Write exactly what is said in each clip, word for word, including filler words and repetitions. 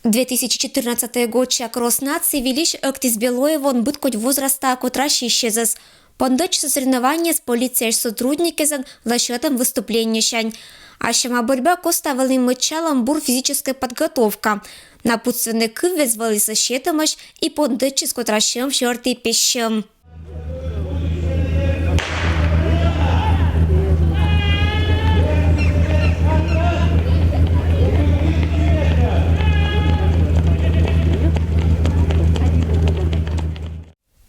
Две тысячи четырнадцатый годся Кросс наций выльысь ӧктіс Белоевоын быдкодь возраста котрасисьӧзӧс. Пондӧдчис соревнованиеяс полицияысь сотрудникъясӧн лӧсьӧдӧм выступлениесянь. А сяма борьба коста вӧлі мӧдчалӧм бур физическӧй подготовка. Напутственнӧй кывъяс вӧлісны сетӧмӧсь и пондӧдчис котрасьӧм сьӧрті пессьӧм.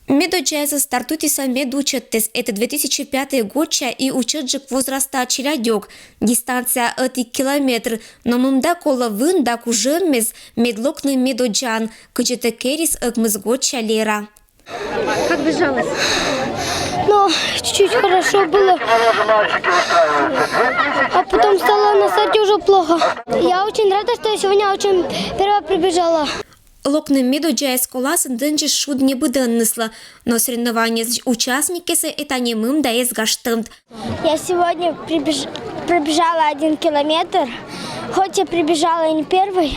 Медоддзаясӧн стартуйтісны медучӧдтӧг. Это две тысячи пятый годся и ичӧтджык возраста челядьӧк. Дистанция ӧтик километр, но мында колӧ вын да кужӧммес, мед локны медоддзаӧн, кыдзи тӧ керис ӧкмыс годся Лера. Как бежалось? Ну, чуть-чуть хорошо было. А потом стало на старте уже плохо. Я очень рада, что я сегодня очень первая прибежала. Локны медоддзаӧс коласын тӧдчис шуд не быдӧнныслы, но соревнованиеяслысь участникъясӧ это нинӧм да эз гажтӧмт. Я сегодня прибеж- пробежала один километр. Хоть я прибежала и не первой,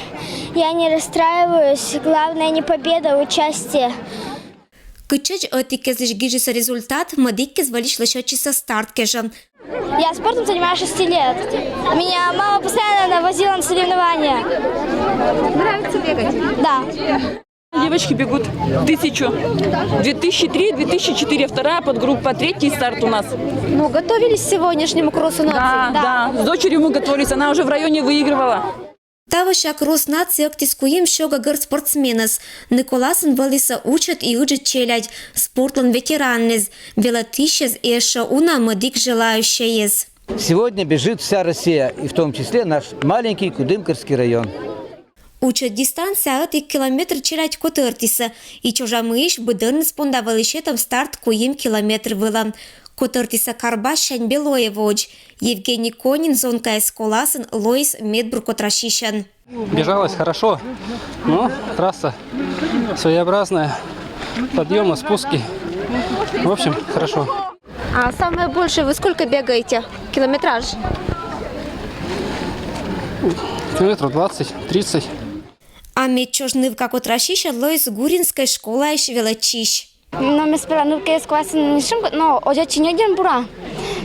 я не расстраиваюсь. Главное не победа, а участие. Кытчӧдз ӧтікъяслысь гижисны результат, мӧдікъяс выльысь лӧсьӧдчисны старт кежӧ. Я спортом занимаюсь шести лет. Меня мама постоянно возила на соревнования. Нравится бегать? Да. Девочки бегут тысячу. Две тысячи три, две тысячи четыре, вторая подгруппа, третий старт у нас. Ну, готовились к сегодняшнему кроссу Да, да, с дочерью мы готовились, она уже в районе выигрывала. Тавося Кросс наций ӧктіс куим сё гӧгӧр спортсменӧс. Ны коласын вӧлісны ичӧт и ыджыд челядь, спортлӧн ветеранъяс, велӧдысьяс и ещӧ уна мӧдік желающӧйяс. Сегодня бежит вся Россия, и в том числе наш маленький Кудымкарский район. Ичӧт дистанция ӧтик километр челядь котӧртісны, и чужӧмысь быдӧнныс понда вӧлі сетӧм старт куим километр вылӧ. Котӧртісны Карбассянь Белоевоӧдз. Евгений Конин Зонкаяс коласын лоис медбур котрасьысьӧн. Бежалось хорошо, но трасса своеобразная, подъемы, спуски. В общем, хорошо. А самое большее вы сколько бегаете? Километраж? Километров двадцать, тридцать. А медчӧж нывка котрасьысьӧн лоис Гуринскӧй школаысь велӧдчысь. Но ми сперва нывкаӧс коласын нин шуим, но ӧдзӧдчи ньӧдйӧн бура.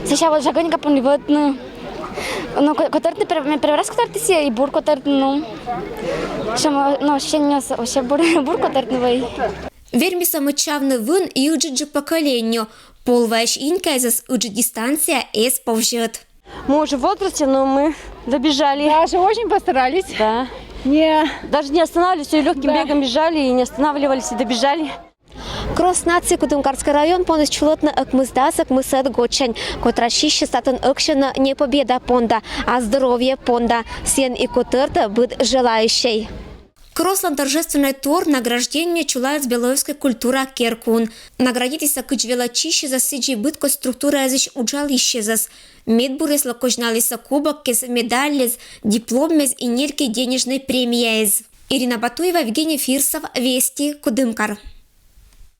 Сэсся вот жагӧн кӧ понді вӧтны. Но котӧртны, ме первый раз котӧртісны и бур котӧртны, но. Сэтшӧм, но ощущение вообще бур, бур котӧртны вӧлі. Вермисны мӧдчавны вын и ыджыдджык поколение. Полваысь инькаӧс ыджыд дистанция эз повзьӧд. Мы уже в возрасте, но мы добежали. Даже очень постарались. Да. Не. Даже не останавливались, всё легким Да. бегом бежали и не останавливались и добежали. Кросс наций Кудымкарскӧй район поніс чулӧтны ӧкмысдас ӧкмысӧд годсянь. Котрасьысьяс татӧн эксьӧны не победа понда, а здоровье понда. Сійӧн и котӧртӧ быд желающӧй. Кросслӧн торжественнӧй тор — награждение чулаыс Белоевскӧй культура керкуын. Наградитісны кыдз велӧдчысьясӧс, сідзи быдкодь структураысь уджалысьясӧс. Медбуръяслы козьналісны кубокъяс, медальяс, дипломъяс и нелькӧ денежнӧй премияяс. Ирина Батуева, Евгений Фирсов, Вести, Кудымкар.